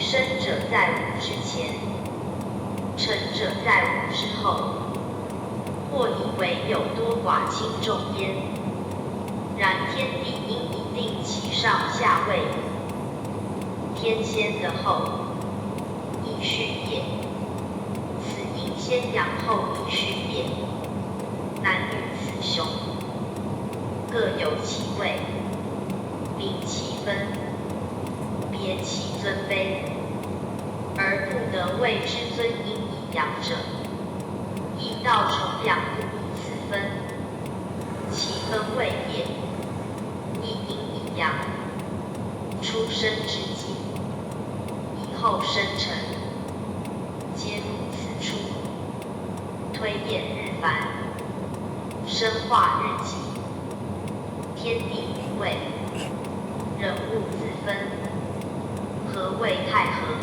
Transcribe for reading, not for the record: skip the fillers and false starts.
生者在吾之前，成者在吾之後。或以為有多寡輕重焉。然天地應以定其上下位矣。天先得後，以序也；此應先陽後以序也。男女雌雄，各有其位，明其分，別其尊卑，而不得謂之尊陰抑陽者，亦道重陽不以此分，其分位也，一陰一陽，出生之際，以後生成，皆入此處。推演日繁，生化日極，天地無位，人物自分，何謂太和？